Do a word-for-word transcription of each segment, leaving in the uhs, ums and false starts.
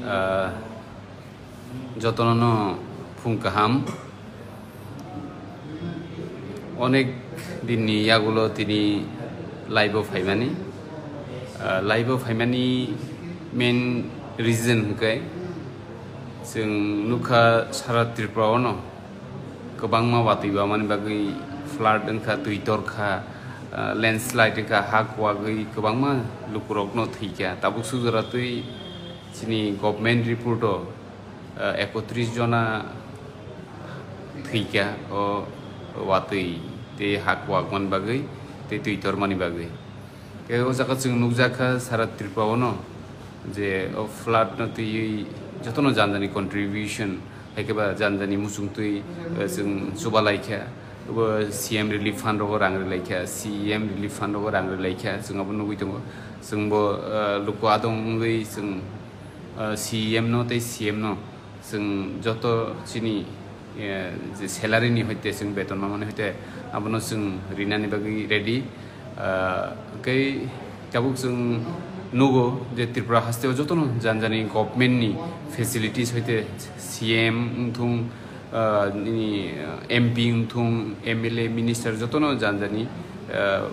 Ah, jotono no phung kaham. Onek dinni yagulo tini live-o phaimani. Ah, live-o phaimani main reason hwnkhe chwng nukha sara Tripura-o no kwbangma watwi bamani bagwi flood wngkha, twi torkha, ah, landslide wngkha, ha kuwagwi kwbangma lukurokno thwikha. Tabuk sujora twi chini government report-o, ah, ekotris jona thwikha o watwi tei ha kuwakmani bagwi tei twi tormani bagwi. Tei o jaga chwng nukjakha sara Tripura-o no je o flood-no twiwi jotono jani jani contribution, hai khe ba jani jani muchung twi, eh, chwng chuba laikha, bo C M relief fund rogo rang rwlaikha, C M relief fund rogo rang rwlaikha, chwng abo nugwi tongo. Chwngbo, eh, luku adong wngwi chwng, eh, C M no tei C M no chwng joto chini, eh, je salary ni hoite chwng beton mamani hoite abono chwng rinani bagwi ready. Ah, hwnkhe tabuk chwng nugo je Tripura hasteo jotono jani jani government ni facilities hoite C M wngthung, ah, nini, ah, M P wngthung, M L A, minister jotono jani jani, ah,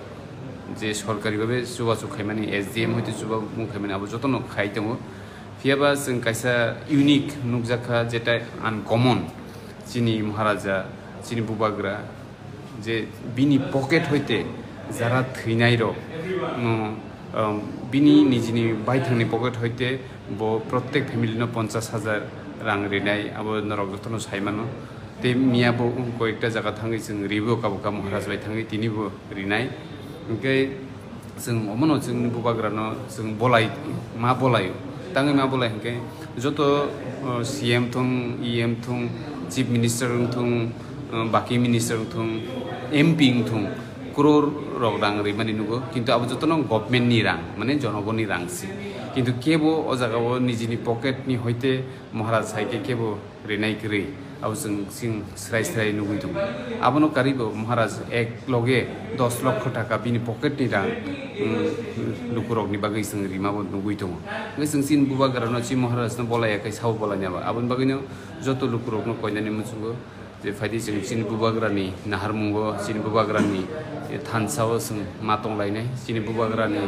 je sorkari babe chubachu khaimani, S D M hoite chubachu khaimani abo jotono khai tongo. Phiyaba chwng kaisa unique nukjakha, jeta uncommon, chini Maharaja, chini Bubagra, je bini pocket hoite jara thwinai rok no, um, bini nijini baithangni pocket hoite bo prottek family no ponchas hajar rang rinai, abo norok jotono saimano. Tei miya bo koyekta jaga thangwi chwng ribo, kabo ka Maharaj bai thangwi tini bo rinai. Hwnkhe chwng omono chwngni Bubagrano chwng bolai, ma bolai, tangwi ma bolai hwnkhe joto, o, C M thung, E M thung, Chief Minister wngthung, o, baki minister wngthung, M P wngthung, crore rok rang rimani nugo, kintu abo jotono government ni rang, mane jonogoni rang si. Kintu kebo o jaga o nijini pocket ni hoite Maharaj hai khe kebo rinai kwrwi, abo chwng chwng srai srai nugwi tongo. Abono karwi bo Maharaj ek loge dos lokho taka bini pocket ni rang, um, lukurokni bagwi chwng rima bo nugwi tongo. Hwnkhe chwng chini Bubagrano, chini Maharajno bolai ya khe sabo bolai nai ba. Aboni bagwino joto lukurokno koinani muchungo je phaidi chwng chini Bubagrani naharmungo, chini Bubagrani thansa o chwng ma tonglainai, chini Bubagrani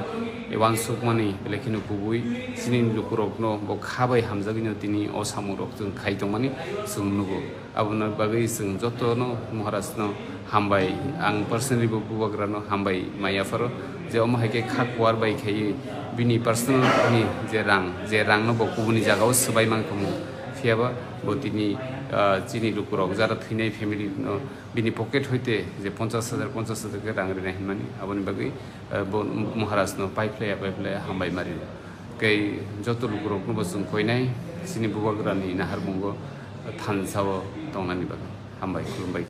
uansukmani belai kheno kubui chini lukurokno bo kha bai hamjagwino tini o samungrok chwng khai tongmani chwng nugo. Aboni bagwi chwng jotono Maharajno hambai, ang personally bo Bubagrano hambai mai yapharo, je omo hai khe kha kuar bai khaiwi bini personal ni je rang, je rangno bo kubuni jagao swbai mankha mu, phiyaba bo tini, ah, chini lukurok jara thwinai family no bini pocket hoite je ponchas hajar, ponchas hajar khe rang rinai hinmani, aboni bagwi, eh, bo Maharajno paiphlaiya, paiphlaiya hambai ma rinai. Tei joto lukurokno bo chwng koinai chini Bubagrani naharmungo thansa o tongnani bagwi. Hambai, khulumbai.